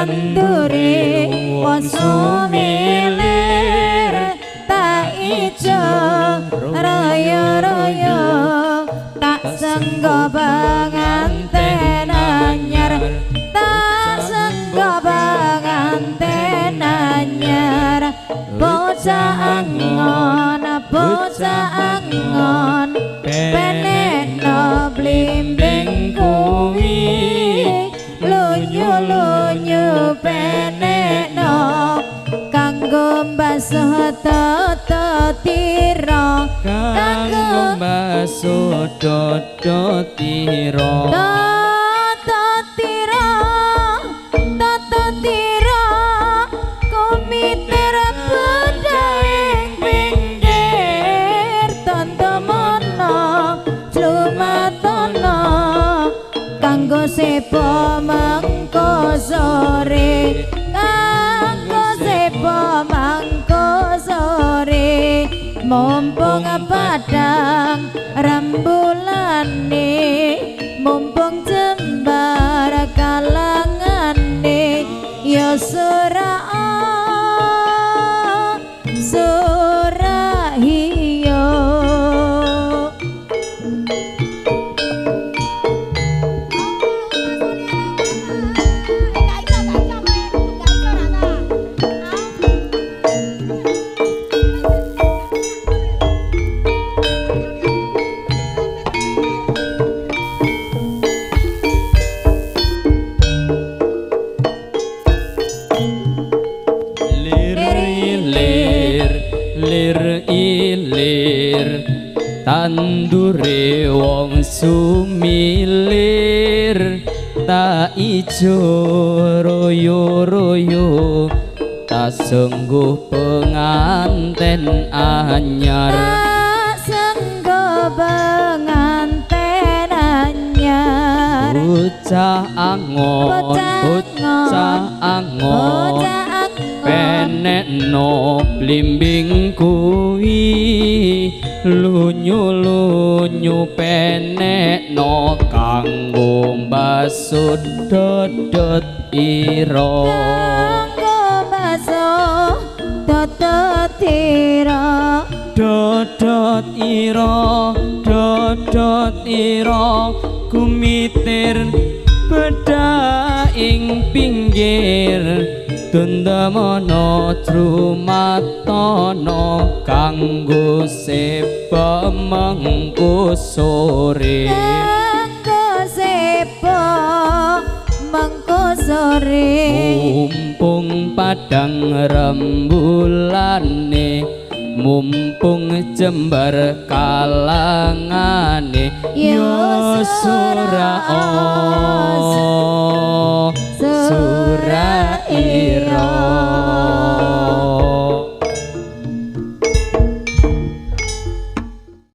Tandure wong sumilir tak ijo royo-royo tak senggo penganten anyar tak senggo penganten anyar bocah angon penekno blimbing kuwi lunyu-lunyu penekno kanggo mbasuh toto tira kanggo mbasuh toto tira toto tira toto tira komiter bedhaing pinggir tontomono jlumatono kanggo sepo mengko sore kanggo sepo mengko sore mumpung padang rembulane mumpung jembar kalangane ya sura sura hiyo. Tandure wong sumilir tak ijo royo-royo tak sengguh penganten anyar tak sengguh penganten anyar bocah angon bocah angon penekno blimbing kuwi lunyu-lunyu penekno kanggo mbasuh dodot ira kanggo mbasuh dodot ira dodot ira dodot ira kumitir bedhaing pinggir tundamono trumatono kanggo sepo mengko sore kanggo sepo mengko sore mumpung padang rembulane mumpung jembar kalangane ya sura